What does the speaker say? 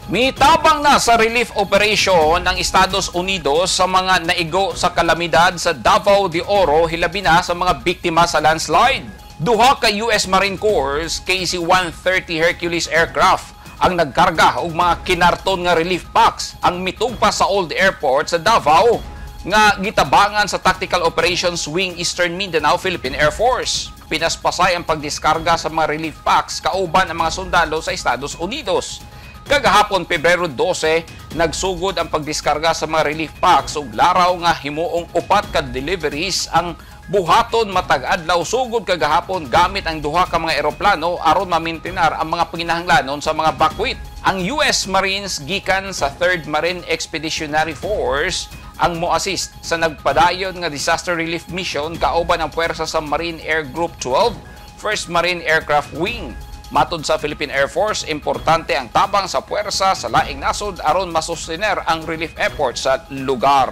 Mitabang na sa relief operation ng Estados Unidos sa mga naigo sa kalamidad sa Davao de Oro, hilabi na sa mga biktima sa landslide. Duha ka US Marine Corps KC-130 Hercules aircraft ang nagkarga og mga kinarton nga relief packs ang mitugpa sa Old Airport sa Davao nga gitabangan sa Tactical Operations Wing Eastern Mindanao, Philippine Air Force. Pinaspasay ang pagdiskarga sa mga relief packs kauban ang mga sundalo sa Estados Unidos. Kagahapon, Pebrero 12, nagsugod ang pagdiskarga sa mga relief packs ug laraw nga himuong upat ka deliveries ang buhaton matag adlaw sugod kagahapon gamit ang duha ka mga eroplano aron mamintinar ang mga panginahanglanon sa mga bakwit. Ang US Marines gikan sa 3rd Marine Expeditionary Force ang mo-assist sa nagpadayon nga disaster relief mission kauban ang puwersa sa Marine Air Group 12, 1st Marine Aircraft Wing. Matod sa Philippine Air Force, importante ang tabang sa puwersa sa laing nasod aron masustener ang relief effort sa lugar.